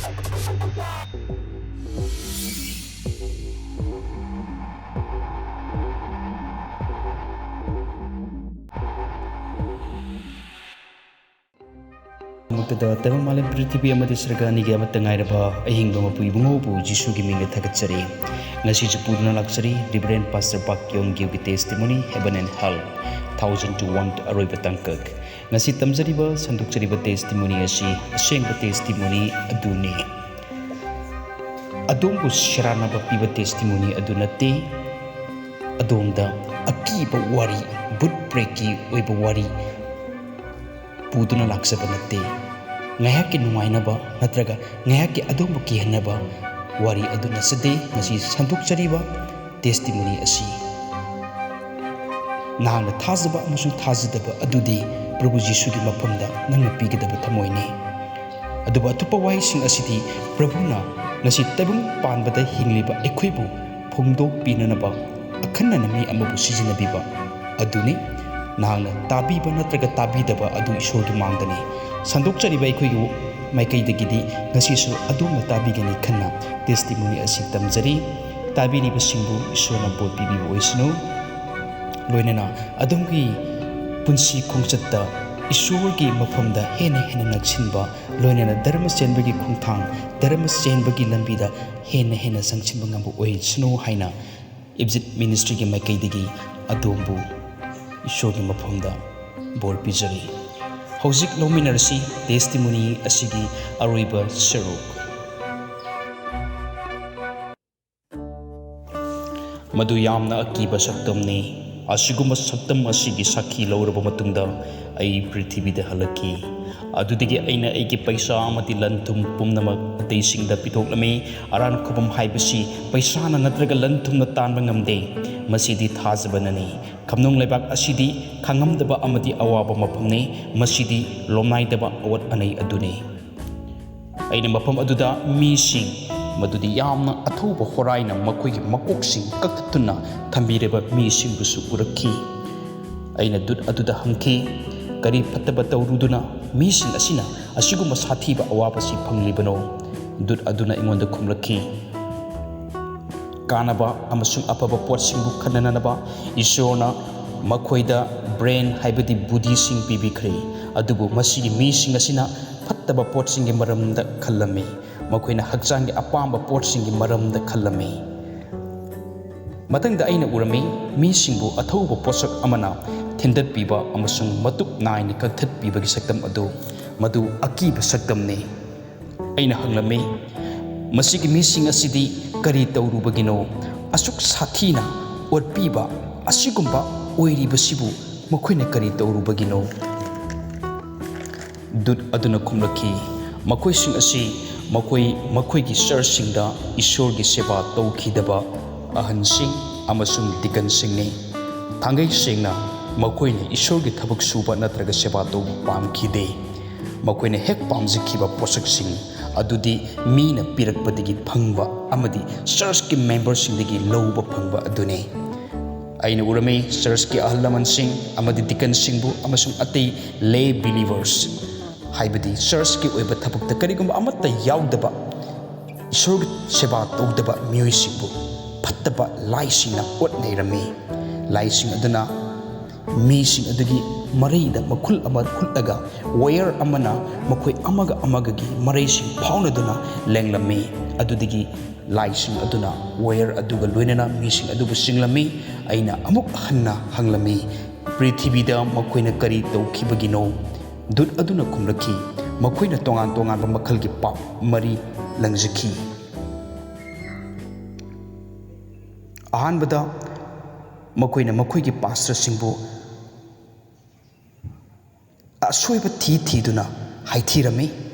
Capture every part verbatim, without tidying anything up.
ꯃꯛꯇꯗ ꯇꯥꯏꯕꯪ ꯃꯥꯂꯦꯝ ꯄ꯭ꯔꯤꯊꯤꯕꯤ ꯑꯃꯗꯤ ꯁꯔꯒ ꯑꯅꯤꯒꯤ ꯑꯃꯠꯇ ꯉꯥꯏꯔꯕ ꯑꯍꯤꯡꯕ ꯃꯄꯨ ꯏꯕꯨꯡꯉꯣꯕꯨ ꯖꯤꯁꯨꯒꯤ ꯃꯤꯡꯗ ꯊꯥꯒꯠꯆꯔꯤ꯫ ꯉꯁꯤꯁꯨ ꯄꯨꯗꯨꯅ ꯂꯥꯛꯆꯔꯤ Reverend Pastor Pakyong ꯒꯤꯌꯨꯒꯤ testimony, Heaven and Hell, Thousand to One, ꯑꯔꯣꯏꯕ ꯇꯥꯡꯀꯛ꯫ ꯉꯁꯤ ꯇꯝꯖꯔꯤꯕ, ꯁꯟꯗꯣꯛꯆꯔꯤꯕ testimony ꯑꯁꯤ ꯑꯁꯦꯡꯕ testimony ꯑꯗꯨꯅꯤ꯫ ꯑꯗꯣꯝꯕꯨ ꯁꯦꯔꯥꯟꯅꯕ ꯄꯤꯕ testimony ꯑꯗꯨ ꯅꯠꯇꯦ꯫ ꯑꯗꯣꯝꯗ ꯑꯀꯤꯕ ꯋꯥꯔꯤ, ꯚꯨꯠ ꯄ꯭ꯔꯦꯠꯀꯤ ꯑꯣꯏꯕ ꯋꯥꯔꯤ ꯄꯨꯗꯨꯅ ꯂꯥꯛꯆꯕ ꯅꯠꯇꯦ꯫ ꯉꯥꯏꯍꯥꯛꯀꯤ ꯅꯨꯡꯉꯥꯏꯅꯕ ꯅꯠꯇ꯭ꯔꯒ ꯉꯥꯏꯍꯥꯛꯀꯤ ꯑꯗꯣꯝꯕꯨ ꯀꯤꯍꯟꯅꯕ ꯋꯥꯔꯤ ꯑꯗꯨ ꯅꯠꯆꯗꯦ꯫ ꯉꯁꯤ ꯁꯟꯗꯣꯛꯆꯔꯤꯕ testimony ꯑꯁꯤ ꯅꯍꯥꯛꯅ ꯊꯥꯖꯕ ꯑꯃꯁꯨꯡ ꯊꯥꯖꯗꯕ ꯑꯗꯨꯗꯤ ꯄ꯭ꯔꯚꯨ ꯖꯤꯁꯨꯒꯤ ꯃꯐꯝꯗ ꯅꯪꯅ ꯄꯤꯒꯗꯕ ꯊꯃꯣꯏꯅꯤ꯫ ꯑꯗꯨꯕꯨ ꯑꯇꯣꯞꯄ ꯋꯥꯍꯩꯁꯤꯡ ꯑꯁꯤꯗꯤ ꯄ꯭ꯔꯚꯨꯅ ꯉꯁꯤ ꯇꯥꯏꯕꯪ ꯄꯥꯟꯕꯗ ꯍꯤꯡꯂꯤꯕ ꯑꯩꯈꯣꯏꯕꯨ ꯐꯣꯡꯗꯣꯛꯄꯤꯅꯅꯕ ꯑꯈꯟꯅꯅ ꯃꯤ ꯑꯃꯕꯨ ꯁꯤꯖꯤꯟꯅꯕꯤꯕ ꯑꯗꯨꯅꯤ꯫ ꯅꯍꯥꯛꯅ ꯇꯥꯕꯤꯕ ꯅꯠꯇ꯭ꯔꯒ ꯇꯥꯕꯤꯗꯕ ꯑꯗꯨ ꯏꯁꯣꯔꯒꯤ ꯃꯥꯡꯗꯅꯤ꯫ ꯁꯟꯗꯣꯛꯆꯔꯤꯕ ꯑꯩꯈꯣꯏꯒꯤ ꯃꯥꯏꯀꯩꯗꯒꯤꯗꯤ ꯉꯁꯤꯁꯨ ꯑꯗꯣꯝꯅ ꯇꯥꯕꯤꯒꯅꯤ ꯈꯟꯅ testimony ꯑꯁꯤ ꯇꯝꯖꯔꯤ꯫ ꯇꯥꯕꯤꯔꯤꯕꯁꯤꯡꯕꯨ ꯏꯁꯣꯔꯅ ꯕꯣꯔ ꯄꯤꯕꯤꯕ ꯑꯣꯏꯁꯅꯨ꯫ ꯂꯣꯏꯅꯅ ꯑꯗꯣꯝꯒꯤ ꯄꯨꯟꯁꯤ ꯈꯣꯡꯆꯠꯇ ꯏꯁꯣꯔꯒꯤ ꯃꯐꯝꯗ ꯍꯦꯟꯅ ꯍꯦꯟꯅ ꯅꯛꯁꯤꯟꯕ, ꯂꯣꯏꯅꯅ ꯙꯔꯃ ꯆꯦꯟꯕꯒꯤ ꯈꯣꯡꯊꯥꯡ, ꯙꯔꯃ ꯆꯦꯟꯕꯒꯤ ꯂꯝꯕꯤꯗ ꯍꯦꯟꯅ ꯍꯦꯟꯅ ꯆꯪꯁꯤꯟꯕ ꯉꯝꯕ ꯑꯣꯏꯁꯅꯨ ꯍꯥꯏꯅ Exit Ministryꯒꯤ ꯃꯥꯏꯀꯩꯗꯒꯤ ꯑꯗꯣꯝꯕꯨ ꯏꯁꯣꯔꯒꯤ ꯃꯐꯝꯗ ꯕꯣꯔ ꯄꯤꯖꯔꯤ꯫ ꯍꯧꯖꯤꯛ ꯂꯧꯃꯤꯟꯅꯔꯁꯤ testimony ꯑꯁꯤꯒꯤ ꯑꯔꯣꯏꯕ ꯁꯔꯨꯛ꯫ ꯃꯗꯨ ꯌꯥꯝꯅ ꯑꯀꯤꯕ ꯁꯛꯇꯝꯅꯤ꯫ ꯑꯁꯤꯒꯨꯝꯕ ꯁꯛꯇꯝ ꯑꯁꯤꯒꯤ ꯁꯥꯈꯤ ꯂꯧꯔꯕ ꯃꯇꯨꯡꯗ ꯑꯩ ꯄ꯭ꯔꯤꯊꯤꯕꯤꯗ ꯍꯜꯂꯛꯈꯤ꯫ ꯑꯗꯨꯗꯒꯤ ꯑꯩꯅ ꯑꯩꯒꯤ ꯄꯩꯁꯥ ꯑꯃꯗꯤ ꯂꯟ ꯊꯨꯝ ꯄꯨꯝꯅꯃꯛ ꯑꯇꯩꯁꯤꯡꯗ ꯄꯤꯊꯣꯛꯂꯝꯃꯤ꯫ ꯑꯔꯥꯟ ꯈꯨꯕꯝ ꯍꯥꯏꯕꯁꯤ ꯄꯩꯁꯥꯅ ꯅꯠꯇ꯭ꯔꯒ ꯂꯟ ꯊꯨꯝꯅ ꯇꯥꯟꯕ ꯉꯝꯗꯦ꯫ ꯃꯁꯤꯗꯤ ꯊꯥꯖꯕꯅꯅꯤ꯫ ꯈꯝꯅꯨꯡ ꯂꯩꯕꯥꯛ ꯑꯁꯤꯗꯤ ꯈꯥꯡꯉꯝꯗꯕ ꯑꯃꯗꯤ ꯑꯋꯥꯕ ꯃꯐꯝꯅꯤ꯫ ꯃꯁꯤꯗꯤ ꯂꯣꯝꯅꯥꯏꯗꯕ ꯑꯋꯥꯠ ꯑꯅꯩ ꯑꯗꯨꯅꯤ꯫ ꯑꯩꯅ ꯃꯐꯝ ꯑꯗꯨꯗ ꯃꯤꯁꯤꯡ ꯃꯗꯨꯗꯤ ꯌꯥꯝꯅ ꯑꯊꯧꯕ ꯍꯣꯔꯥꯏꯅ ꯃꯈꯣꯏꯒꯤ ꯃꯀꯣꯛꯁꯤꯡ ꯀꯛꯊꯠꯇꯨꯅ ꯊꯝꯕꯤꯔꯕ ꯃꯤꯁꯤꯡꯕꯨꯁꯨ ꯎꯔꯛꯈꯤ꯫ ꯑꯩꯅ ꯗꯨꯠ ꯑꯗꯨꯗ ꯍꯪꯈꯤ, "ꯀꯔꯤ ꯐꯠꯇꯕ ꯇꯧꯔꯨꯗꯨꯅ ꯃꯤꯁꯤꯡ ꯑꯁꯤꯅ ꯑꯁꯤꯒꯨꯝꯕ ꯁꯥꯊꯤꯕ ꯑꯋꯥꯕꯁꯤ ꯐꯪꯂꯤꯕꯅꯣ?" ꯗꯨꯠ ꯑꯗꯨꯅ ꯑꯩꯉꯣꯟꯗ ꯈꯨꯝꯂꯛꯈꯤ, "ꯀꯥꯟꯅꯕ ꯑꯃꯁꯨꯡ ꯑꯐꯕ ꯄꯣꯠꯁꯤꯡꯕꯨ ꯈꯟꯅꯅꯕ ꯏꯁꯣꯔꯅ ꯃꯈꯣꯏꯗ ꯕ꯭ꯔꯦꯟ, ꯍꯥꯏꯕꯗꯤ ꯕꯨꯙꯤꯁꯤꯡ ꯄꯤꯕꯤꯈ꯭ꯔꯦ, ꯑꯗꯨꯕꯨ ꯃꯁꯤꯒꯤ ꯃꯤꯁꯤꯡ ꯑꯁꯤꯅ ꯐꯠꯇꯕ ꯄꯣꯠꯁꯤꯡꯒꯤ ꯃꯔꯝꯗ ꯈꯜꯂꯝꯃꯤ, ꯃꯈꯣꯏꯅ ꯍꯛꯆꯥꯡꯒꯤ ꯑꯄꯥꯝꯕ ꯄꯣꯠꯁꯤꯡꯒꯤ ꯃꯔꯝꯗ ꯈꯜꯂꯝꯃꯤ"꯫ ꯃꯊꯪꯗ ꯑꯩꯅ ꯎꯔꯝꯃꯤ, ꯃꯤꯁꯤꯡꯕꯨ ꯑꯊꯧꯕ ꯄꯣꯠꯁꯛ ꯑꯃꯅ ꯊꯤꯟꯗꯠꯄꯤꯕ ꯑꯃꯁꯨꯡ ꯃꯇꯨꯞ ꯅꯥꯏꯅ ꯀꯛꯊꯠꯄꯤꯕꯒꯤ ꯁꯛꯇꯝ ꯑꯗꯨ꯫ ꯃꯗꯨ ꯑꯀꯤꯕ ꯁꯛꯇꯝꯅꯤ꯫ ꯑꯩꯅ ꯍꯪꯂꯝꯃꯤ, "ꯃꯁꯤꯒꯤ ꯃꯤꯁꯤꯡ ꯑꯁꯤꯗꯤ ꯀꯔꯤ ꯇꯧꯔꯨꯕꯒꯤꯅꯣ? ꯑꯁꯨꯛ ꯁꯥꯊꯤꯅ ꯑꯣꯠꯄꯤꯕ ꯑꯁꯤꯒꯨꯝꯕ ꯑꯣꯏꯔꯤꯕꯁꯤꯕꯨ ꯃꯈꯣꯏꯅ ꯀꯔꯤ ꯇꯧꯔꯨꯕꯒꯤꯅꯣ?" ꯗꯨꯠ ꯑꯗꯨꯅ ꯈꯨꯝꯂꯛꯈꯤ, "ꯃꯈꯣꯏꯁꯤꯡ ꯑꯁꯤ ꯃꯈꯣꯏ ꯃꯈꯣꯏꯒꯤ ꯆꯔꯆꯁꯤꯡꯗ ꯏꯁꯣꯔꯒꯤ ꯁꯦꯕꯥ ꯇꯧꯈꯤꯗꯕ ꯑꯍꯟꯁꯤꯡ ꯑꯃꯁꯨꯡ ꯗꯤꯀꯟꯁꯤꯡꯅꯤ꯫ ꯊꯥꯡꯒꯩ ꯁꯦꯡꯅ, ꯃꯈꯣꯏꯅ ꯏꯁꯣꯔꯒꯤ ꯊꯕꯛ ꯁꯨꯕ ꯅꯠꯇ꯭ꯔꯒ ꯁꯦꯕꯥ ꯇꯧꯕ ꯄꯥꯝꯈꯤꯗꯦ꯫ ꯃꯈꯣꯏꯅ ꯍꯦꯛ ꯄꯥꯝꯖꯈꯤꯕ ꯄꯣꯠꯁꯛꯁꯤꯡ ꯑꯗꯨꯗꯤ ꯃꯤꯅ ꯄꯤꯔꯛꯄꯗꯒꯤ ꯐꯪꯕ ꯑꯃꯗꯤ ꯆꯔꯆꯀꯤ ꯃꯦꯝꯕꯔꯁꯤꯡꯗꯒꯤ ꯂꯧꯕ ꯐꯪꯕ ꯑꯗꯨꯅꯤ"꯫ ꯑꯩꯅ ꯎꯔꯝꯃꯤ, ꯆꯔꯆꯀꯤ ꯑꯍꯜ ꯂꯃꯟꯁꯤꯡ ꯑꯃꯗꯤ ꯗꯤꯀꯟꯁꯤꯡꯕꯨ ꯑꯃꯁꯨꯡ ꯑꯇꯩ ꯂꯦ ꯕꯤꯂꯤꯚꯔꯁ, ꯍꯥꯏꯕꯗꯤ ꯆꯔꯆꯀꯤ ꯑꯣꯏꯕ ꯊꯕꯛꯇ ꯀꯔꯤꯒꯨꯝꯕ ꯑꯃꯠꯇ ꯌꯥꯎꯗꯕ, ꯏꯁꯣꯔꯒꯤ ꯁꯦꯕꯥ ꯇꯧꯗꯕ ꯃꯤꯑꯣꯏꯁꯤꯡꯕꯨ ꯐꯠꯇꯕ ꯂꯥꯏꯁꯤꯡꯅ ꯑꯣꯠꯅꯩꯔꯝꯃꯤ꯫ ꯂꯥꯏꯁꯤꯡ ꯑꯗꯨꯅ ꯃꯤꯁꯤꯡ ꯑꯗꯨꯒꯤ ꯃꯔꯩꯗ ꯃꯈꯨꯜ ꯑꯃ ꯈꯨꯠꯂꯒ, ꯋꯥꯌꯔ ꯑꯃꯅ ꯃꯈꯣꯏ ꯑꯃꯒ ꯑꯃꯒꯒꯤ ꯃꯔꯩꯁꯤꯡ ꯐꯥꯎꯅꯗꯨꯅ ꯂꯦꯡꯂꯝꯃꯤ꯫ ꯑꯗꯨꯗꯒꯤ ꯂꯥꯏꯁꯤꯡ ꯑꯗꯨꯅ ꯋꯥꯌꯔ ꯑꯗꯨꯒ ꯂꯣꯏꯅꯅ ꯃꯤꯁꯤꯡ ꯑꯗꯨꯕꯨ ꯆꯤꯡꯂꯝꯃꯤ꯫ ꯑꯩꯅ ꯑꯃꯨꯛ ꯍꯟꯅ ꯍꯪꯂꯝꯃꯤ, "ꯄ꯭ꯔꯤꯊꯤꯕꯤꯗ ꯃꯈꯣꯏꯅ ꯀꯔꯤ ꯇꯧꯈꯤꯕꯒꯤꯅꯣ?" ꯗꯨꯠ ꯑꯗꯨꯅ ꯈꯨꯝꯂꯛꯈꯤ, "ꯃꯈꯣꯏꯅ ꯇꯣꯉꯥꯟ ꯇꯣꯉꯥꯟꯕ ꯃꯈꯜꯒꯤ ꯄꯥꯞ ꯃꯔꯤ ꯂꯪꯖꯈꯤ꯫ ꯑꯍꯥꯟꯕꯗ, ꯃꯈꯣꯏꯅ ꯃꯈꯣꯏꯒꯤ ꯄꯥꯁꯇꯔꯁꯤꯡꯕꯨ ꯑꯁꯣꯏꯕ ꯊꯤ ꯊꯤꯗꯨꯅ ꯍꯥꯏꯊꯤꯔꯝꯃꯤ꯫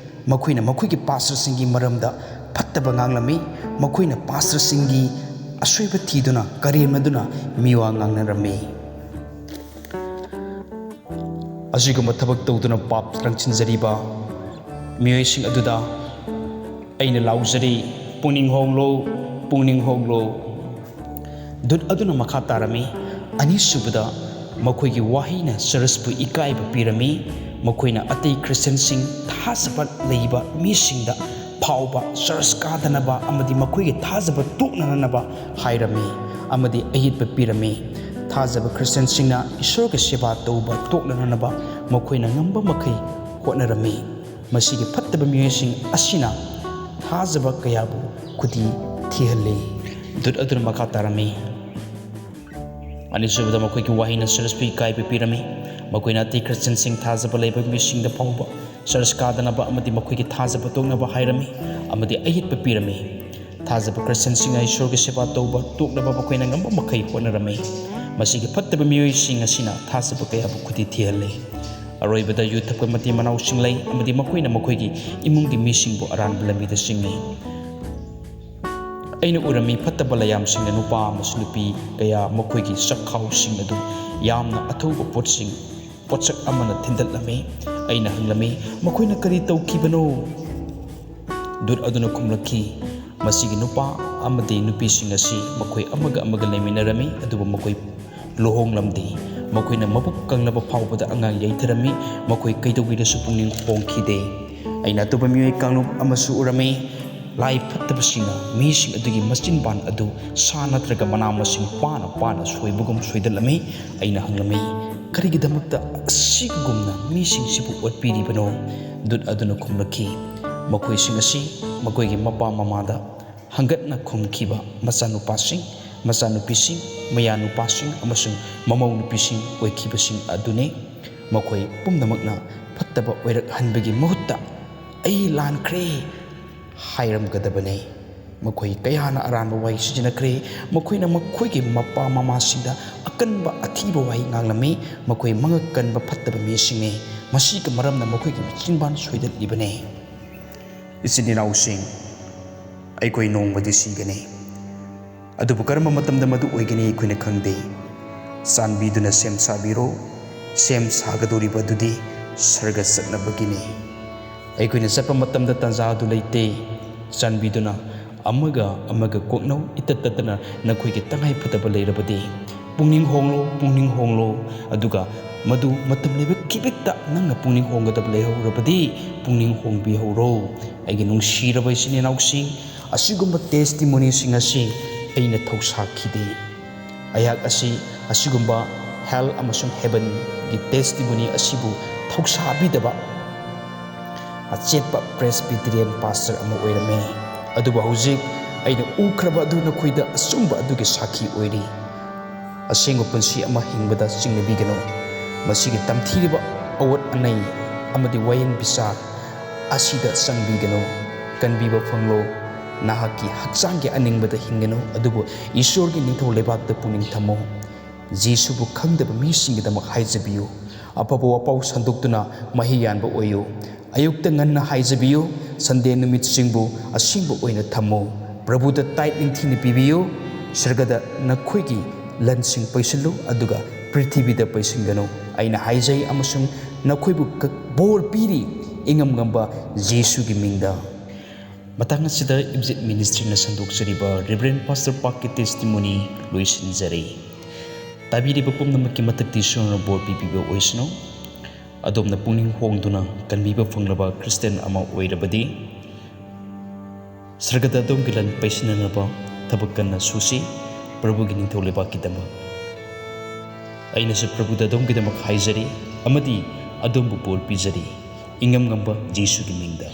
ꯃꯈꯣꯏꯅ ꯃꯈꯣꯏꯒꯤ ꯄꯥꯁꯇꯔꯁꯤꯡꯒꯤ ꯃꯔꯝꯗ ꯐꯠꯇꯕ ꯉꯥꯡꯂꯝꯃꯤ꯫ ꯃꯈꯣꯏꯅ ꯄꯥꯁꯇꯔꯁꯤꯡꯒꯤ ꯑꯁꯣꯏꯕ ꯊꯤꯗꯨꯅ ꯀꯔꯦꯝꯅꯗꯨꯅ ꯃꯤꯋꯥ ꯉꯥꯡꯅꯔꯝꯃꯤ"꯫ ꯑꯁꯤꯒꯨꯝꯕ ꯊꯕꯛ ꯇꯧꯗꯨꯅ ꯄꯥꯞ ꯂꯪꯁꯤꯟꯖꯔꯤꯕ ꯃꯤꯑꯣꯏꯁꯤꯡ ꯑꯗꯨꯗ ꯑꯩꯅ ꯂꯥꯎꯖꯔꯤ, "ꯄꯨꯛꯅꯤꯡ ꯍꯣꯡꯂꯣ, ꯄꯨꯛꯅꯤꯡ ꯍꯣꯡꯂꯣ"꯫ ꯗꯨꯠ ꯑꯗꯨꯅ ꯃꯈꯥ ꯇꯥꯔꯝꯃꯤ, "ꯑꯅꯤꯁꯨꯕꯗ, ꯃꯈꯣꯏꯒꯤ ꯋꯥꯍꯩꯅ ꯆꯔꯆꯄꯨ ꯏꯀꯥꯏꯕ ꯄꯤꯔꯝꯃꯤ꯫ ꯃꯈꯣꯏꯅ ꯑꯇꯩ ꯈ꯭ꯔꯤꯁꯇꯤꯌꯥꯟꯁꯤꯡ ꯊꯥꯖꯕ ꯂꯩꯕ ꯃꯤꯁꯤꯡꯗ ꯐꯥꯎꯕ ꯆꯔꯆ ꯀꯥꯗꯅꯕ ꯑꯃꯗꯤ ꯃꯈꯣꯏꯒꯤ ꯊꯥꯖꯕ ꯇꯣꯛꯅꯅꯅꯕ ꯍꯥꯏꯔꯝꯃꯤ ꯑꯃꯗꯤ ꯑꯌꯦꯠꯄ ꯄꯤꯔꯝꯃꯤ꯫ ꯊꯥꯖꯕ ꯈ꯭ꯔꯤꯁꯇꯤꯌꯥꯟꯁꯤꯡꯅ ꯏꯁꯣꯔꯒꯤ ꯁꯦꯕꯥ ꯇꯧꯕ ꯇꯣꯛꯅꯅꯅꯕ ꯃꯈꯣꯏꯅ ꯉꯝꯕ ꯃꯈꯩ ꯍꯣꯠꯅꯔꯝꯃꯤ꯫ ꯃꯁꯤꯒꯤ ꯐꯠꯇꯕ ꯃꯤꯑꯣꯏꯁꯤꯡ ꯑꯁꯤꯅ ꯊꯥꯖꯕ ꯀꯌꯥꯕꯨ ꯈꯨꯗꯤ ꯊꯤꯍꯜꯂꯤ꯫ ꯗꯨꯠ ꯑꯗꯨꯅ ꯃꯈꯥ ꯇꯥꯔꯝꯃꯤ꯫ ꯑꯅꯤꯁꯨꯕꯗ, ꯃꯈꯣꯏꯒꯤ ꯋꯥꯍꯩꯅ ꯆꯔꯆꯄꯨ ꯏꯀꯥꯏꯕ ꯄꯤꯔꯝꯃꯤ꯫ ꯃꯈꯣꯏꯅ ꯑꯇꯩ ꯈ꯭ꯔꯤꯁꯇꯤꯌꯥꯟꯁꯤꯡ ꯊꯥꯖꯕ ꯂꯩꯕ ꯃꯤꯁꯤꯡꯗ ꯐꯥꯎꯕ ꯆꯔꯆ ꯀꯥꯗꯅꯕ ꯑꯃꯗꯤ ꯃꯈꯣꯏꯒꯤ ꯊꯥꯖꯕ ꯇꯣꯛꯅꯕ ꯍꯥꯏꯔꯝꯃꯤ ꯑꯃꯗꯤ ꯑꯌꯦꯠꯄ ꯄꯤꯔꯝꯃꯤ꯫ ꯊꯥꯖꯕ ꯈ꯭ꯔꯤꯁꯇꯤꯌꯥꯟꯁꯤꯡꯅ ꯏꯁꯣꯔꯒꯤ ꯁꯦꯕꯥ ꯇꯧꯕ ꯇꯣꯛꯅꯕ ꯃꯈꯣꯏꯅ ꯉꯝꯕ ꯃꯈꯩ ꯍꯣꯠꯅꯔꯝꯃꯤ꯫ ꯃꯁꯤꯒꯤ ꯐꯠꯇꯕ ꯃꯤꯑꯣꯏꯁꯤꯡ ꯑꯁꯤꯅ ꯊꯥꯖꯕ ꯀꯌꯥꯕꯨ ꯈꯨꯗꯤ ꯊꯤꯍꯜꯂꯤ꯫ ꯑꯔꯣꯏꯕꯗ, ꯌꯨ ꯊꯛꯄ ꯃꯇꯩ ꯃꯅꯥꯎꯁꯤꯡ ꯂꯩ ꯑꯃꯗꯤ ꯃꯈꯣꯏꯅ ꯃꯈꯣꯏꯒꯤ ꯏꯃꯨꯡꯒꯤ ꯃꯤꯁꯤꯡꯕꯨ ꯑꯔꯥꯟꯕ ꯂꯝꯕꯤꯗ ꯆꯤꯡꯏ꯫ ꯑꯩꯅ ꯎꯔꯝꯃꯤ ꯐꯠꯇꯕ ꯂꯩꯌꯥꯝꯁꯤꯡꯅ ꯅꯨꯄꯥ ꯑꯃꯁꯨꯡ ꯅꯨꯄꯤ ꯀꯌꯥ ꯃꯈꯣꯏꯒꯤ ꯆꯥꯛꯈꯥꯎꯁꯤꯡ ꯑꯗꯨ ꯌꯥꯝꯅ ꯑꯊꯧꯕ ꯄꯣꯠꯁꯤꯡ, ꯄꯣꯠꯁꯛ ꯑꯃꯅ ꯊꯤꯟꯗꯠꯂꯝꯃꯤ꯫ ꯑꯩꯅ ꯍꯪꯂꯝꯃꯤ, "ꯃꯈꯣꯏꯅ ꯀꯔꯤ ꯇꯧꯈꯤꯕꯅꯣ?" ꯗꯨꯠ ꯑꯗꯨꯅ ꯈꯨꯝꯂꯛꯈꯤ, "ꯃꯁꯤꯒꯤ ꯅꯨꯄꯥ ꯑꯃꯗꯤ ꯅꯨꯄꯤꯁꯤꯡ ꯑꯁꯤ ꯃꯈꯣꯏ ꯑꯃꯒ ꯑꯃꯒ ꯂꯩꯃꯤꯟꯅꯔꯝꯃꯤ, ꯑꯗꯨꯕꯨ ꯃꯈꯣꯏ ꯂꯨꯍꯣꯡꯂꯝꯗꯦ꯫ ꯃꯈꯣꯏꯅ ꯃꯕꯨꯛ ꯀꯪꯂꯕ ꯐꯥꯎꯕꯗ ꯑꯉꯥꯡ ꯌꯩꯊꯔꯝꯃꯤ꯫ ꯃꯈꯣꯏ ꯀꯩꯗꯧꯉꯩꯗꯁꯨ ꯄꯨꯛꯅꯤꯡ ꯍꯣꯡꯈꯤꯗꯦ꯫ ꯑꯩꯅ ꯑꯇꯣꯞꯄ ꯃꯤꯑꯣꯏ ꯀꯥꯡꯂꯨꯞ ꯑꯃꯁꯨ ꯎꯔꯝꯃꯤ꯫ ꯂꯥꯏ ꯐꯠꯇꯕꯁꯤꯡꯅ ꯃꯤꯁꯤꯡ ꯑꯗꯨꯒꯤ ꯃꯆꯤꯟꯕꯥꯟ ꯑꯗꯨ ꯁꯥ ꯅꯠꯇ꯭ꯔꯒ ꯃꯅꯥ ꯃꯁꯤꯡ ꯄꯥꯅ ꯄꯥꯅ ꯁꯣꯏꯕꯒꯨꯝ ꯁꯣꯏꯗꯠꯂꯝꯃꯤ꯫ ꯑꯩꯅ ꯍꯪꯂꯝꯃꯤ, 'ꯀꯔꯤꯒꯤꯗꯃꯛꯇ ꯑꯁꯤꯒꯨꯝꯅ ꯃꯤꯁꯤꯡꯁꯤꯕꯨ ꯑꯣꯠꯄꯤꯔꯤꯕꯅꯣ?' ꯗꯨꯠ ꯑꯗꯨꯅ ꯈꯨꯝꯂꯛꯈꯤ, "ꯃꯈꯣꯏꯁꯤꯡ ꯑꯁꯤ ꯃꯈꯣꯏꯒꯤ ꯃꯄꯥ ꯃꯃꯥꯗ ꯍꯪꯒꯠꯅ ꯈꯨꯝꯈꯤꯕ ꯃꯆꯥꯅꯨꯄꯥꯁꯤꯡ, ꯃꯆꯥꯅꯨꯄꯤꯁꯤꯡ, ꯃꯌꯥꯅꯨꯄꯥꯁꯤꯡ ꯑꯃꯁꯨꯡ ꯃꯃꯧ ꯅꯨꯄꯤꯁꯤꯡ ꯑꯣꯏꯈꯤꯕꯁꯤꯡ ꯑꯗꯨꯅꯤ꯫ ꯃꯈꯣꯏ ꯄꯨꯝꯅꯃꯛꯅ ꯐꯠꯇꯕ ꯑꯣꯏꯔꯛꯍꯟꯕꯒꯤ ꯃꯍꯨꯠꯇ 'ꯑꯩ ꯂꯥꯟꯈ꯭ꯔꯦ' ꯍꯥꯏꯔꯝꯒꯗꯕꯅꯤ꯫ ꯃꯈꯣꯏ ꯀꯌꯥꯅ ꯑꯔꯥꯟꯕ ꯋꯥꯍꯩ ꯁꯤꯖꯤꯟꯅꯈ꯭ꯔꯦ꯫ ꯃꯈꯣꯏꯅ ꯃꯈꯣꯏꯒꯤ ꯃꯄꯥ ꯃꯃꯥꯁꯤꯡꯗ ꯑꯀꯟꯕ ꯑꯊꯤꯕ ꯋꯥꯍꯩ ꯉꯥꯡꯂꯝꯃꯤ꯫ ꯃꯈꯣꯏ ꯃꯉꯛ ꯀꯟꯕ ꯐꯠꯇꯕ ꯃꯤꯁꯤꯡꯅꯤ꯫ ꯃꯁꯤꯒꯤ ꯃꯔꯝꯅ ꯃꯈꯣꯏꯒꯤ ꯃꯆꯤꯟꯕꯥꯟ ꯁꯣꯏꯗꯠꯂꯤꯕꯅꯤ"꯫ ꯏꯆꯤꯟ ꯏꯅꯥꯎꯁꯤꯡ, ꯑꯩꯈꯣꯏ ꯅꯣꯡꯃꯗꯤ ꯁꯤꯒꯅꯤ꯫ ꯑꯗꯨꯕꯨ ꯀꯔꯝꯕ ꯃꯇꯝꯗ ꯃꯗꯨ ꯑꯣꯏꯒꯅꯤ ꯑꯩꯈꯣꯏꯅ ꯈꯪꯗꯦ꯫ ꯆꯥꯟꯕꯤꯗꯨꯅ ꯁꯦꯝ ꯁꯥꯕꯤꯔꯣ꯫ ꯁꯦꯝ ꯁꯥꯒꯗꯧꯔꯤꯕ ꯑꯗꯨꯗꯤ ꯁꯔꯒ ꯆꯠꯅꯕꯒꯤꯅꯤ꯫ ꯑꯩꯈꯣꯏꯅ ꯆꯠꯄ ꯃꯇꯝꯗ ꯇꯥꯟꯖꯥ ꯑꯗꯨ ꯂꯩꯇꯦ꯫ ꯆꯥꯟꯕꯤꯗꯨꯅ ꯑꯃꯒ ꯑꯃꯒ ꯀꯣꯛꯅꯧ, ꯏꯇꯠ ꯇꯠꯇꯅ ꯅꯈꯣꯏꯒꯤ ꯇꯉꯥꯏ ꯐꯗꯕ ꯂꯩꯔꯕꯗꯤ꯫ ꯄꯨꯛꯅꯤꯡ ꯍꯣꯡꯂꯣ, ꯄꯨꯛꯅꯤꯡ ꯍꯣꯡꯂꯣ, ꯑꯗꯨꯒ ꯃꯗꯨ ꯃꯇꯝ ꯂꯩꯕ ꯈꯤꯕꯤꯛꯇ ꯅꯪꯅ ꯄꯨꯛꯅꯤꯡ ꯍꯣꯡꯒꯗꯕ ꯂꯩꯍꯧꯔꯕꯗꯤ ꯄꯨꯛꯅꯤꯡ ꯍꯣꯡꯕꯤꯍꯧꯔꯣ꯫ ꯑꯩꯒꯤ ꯅꯨꯡꯁꯤꯔꯕ ꯏꯆꯤꯟ ꯏꯅꯥꯎꯁꯤꯡ, ꯑꯁꯤꯒꯨꯝꯕ testimonyꯁꯤꯡ ꯑꯁꯤ ꯑꯩꯅ ꯊꯧꯁꯥꯈꯤꯗꯦ꯫ ꯑꯩꯍꯥꯛ ꯑꯁꯤ ꯑꯁꯤꯒꯨꯝꯕ hell ꯑꯃꯁꯨꯡ heavenꯒꯤ testimony ꯑꯁꯤꯕꯨ ꯊꯧꯁꯥꯕꯤꯗꯕ ꯑꯆꯦꯠꯄ Presbyterian pastor ꯑꯃ ꯑꯣꯏꯔꯝꯃꯤ꯫ ꯑꯗꯨꯕꯨ ꯍꯧꯖꯤꯛ ꯑꯩꯅ ꯎꯈ꯭ꯔꯕ ꯑꯗꯨ ꯅꯈꯣꯏꯗ ꯑꯆꯨꯝꯕ ꯑꯗꯨꯒꯤ ꯁꯥꯈꯤ ꯑꯣꯏꯔꯤ꯫ ꯑꯁꯦꯡꯕ ꯄꯨꯟꯁꯤ ꯑꯃ ꯍꯤꯡꯕꯗ ꯆꯤꯡꯅꯕꯤꯒꯅꯨ꯫ ꯃꯁꯤꯒꯤ ꯇꯝꯊꯤꯔꯤꯕ ꯑꯋꯣꯠ ꯑꯅꯩ ꯑꯃꯗꯤ ꯋꯥꯌꯦꯜ ꯕꯤꯆꯥꯔ ꯑꯁꯤꯗ ꯆꯪꯕꯤꯒꯅꯨ꯫ ꯀꯟꯕꯤꯕ ꯐꯪꯂꯣ꯫ ꯅꯍꯥꯛꯀꯤ ꯍꯛꯆꯥꯡꯒꯤ ꯑꯅꯤꯡꯕꯗ ꯍꯤꯡꯒꯅꯨ, ꯑꯗꯨꯕꯨ ꯏꯁꯣꯔꯒꯤ ꯅꯤꯡꯊꯧ ꯂꯩꯕꯥꯛꯇ ꯄꯨꯛꯅꯤꯡ ꯊꯝꯃꯨ꯫ ꯖꯤꯁꯨꯕꯨ ꯈꯪꯗꯕ ꯃꯤꯁꯤꯡꯒꯤꯗꯃꯛ ꯍꯥꯏꯖꯕꯤꯌꯨ꯫ ꯑꯐꯕ ꯋꯥꯄꯥꯎ ꯁꯟꯗꯣꯛꯇꯨꯅ ꯃꯍꯩ ꯌꯥꯟꯕ ꯑꯣꯏꯌꯨ꯫ ꯑꯌꯨꯛꯇ ꯉꯟꯅ ꯍꯥꯏꯖꯕꯤꯌꯨ꯫ ꯁꯟꯗꯦ ꯅꯨꯃꯤꯠꯁꯤꯡꯕꯨ ꯑꯁꯦꯡꯕ ꯑꯣꯏꯅ ꯊꯝꯃꯨ꯫ ꯄ꯭ꯔꯚꯨꯗ tithe ꯅꯤꯡꯊꯤꯅ ꯄꯤꯕꯤꯌꯨ꯫ ꯁꯔꯒꯗ ꯅꯈꯣꯏꯒꯤ ꯂꯟꯁꯤꯡ ꯄꯩꯁꯤꯜꯂꯨ, ꯑꯗꯨꯒ ꯄ꯭ꯔꯤꯊꯤꯕꯤꯗ ꯄꯩꯁꯤꯟꯒꯅꯨ꯫ ꯑꯩꯅ ꯍꯥꯏꯖꯩ ꯑꯃꯁꯨꯡ ꯅꯈꯣꯏꯕꯨ ꯀ-, ꯕꯣꯔ ꯄꯤꯔꯤ, ꯏꯉꯝ ꯉꯝꯕ ꯖꯤꯁꯨꯒꯤ ꯃꯤꯡꯗ꯫ ꯃꯇꯥꯡ ꯑꯁꯤꯗ ꯏꯕꯖꯤꯠ ꯃꯤꯅꯤꯁꯇ꯭ꯔꯤꯅ ꯁꯟꯗꯣꯛꯆꯔꯤꯕ ꯔꯦꯚꯔꯦꯟ ꯄꯥꯁꯇꯔ ꯄꯥꯛꯀꯤ testimony ꯂꯣꯏꯁꯤꯟꯖꯔꯦ꯫ ꯇꯥꯕꯤꯔꯤꯕ ꯄꯨꯝꯅꯃꯛꯀꯤ ꯃꯊꯛꯇ ꯏꯁꯣꯔꯅ ꯕꯣꯔ ꯄꯤꯕꯤꯕ ꯑꯣꯏꯁꯅꯨ꯫ ꯑꯗꯣꯝꯅ ꯄꯨꯛꯅꯤꯡ ꯍꯣꯡꯗꯨꯅ ꯀꯟꯕꯤꯕ ꯐꯪꯂꯕ ꯈ꯭ꯔꯤꯁꯇꯤꯌꯥꯟ ꯑꯃ ꯑꯣꯏꯔꯕꯗꯤ, ꯁꯔꯒꯗ ꯑꯗꯣꯝꯒꯤ ꯂꯟ ꯄꯩꯁꯤꯟꯅꯅꯕ ꯊꯕꯛ ꯀꯟꯅ ꯁꯨꯁꯤ, ꯄ꯭ꯔꯚꯨꯒꯤ ꯅꯤꯡꯊꯧ ꯂꯩꯕꯥꯛꯀꯤꯗꯃꯛ꯫ ꯑꯩꯅꯁꯨ ꯄ꯭ꯔꯚꯨꯗ ꯑꯗꯣꯝꯒꯤꯗꯃꯛ ꯍꯥꯏꯖꯔꯤ ꯑꯃꯗꯤ ꯑꯗꯣꯝꯕꯨ ꯕꯣꯔ ꯄꯤꯖꯔꯤ, ꯏꯉꯝ ꯉꯝꯕ ꯖꯤꯁꯨꯒꯤ ꯃꯤꯡꯗ꯫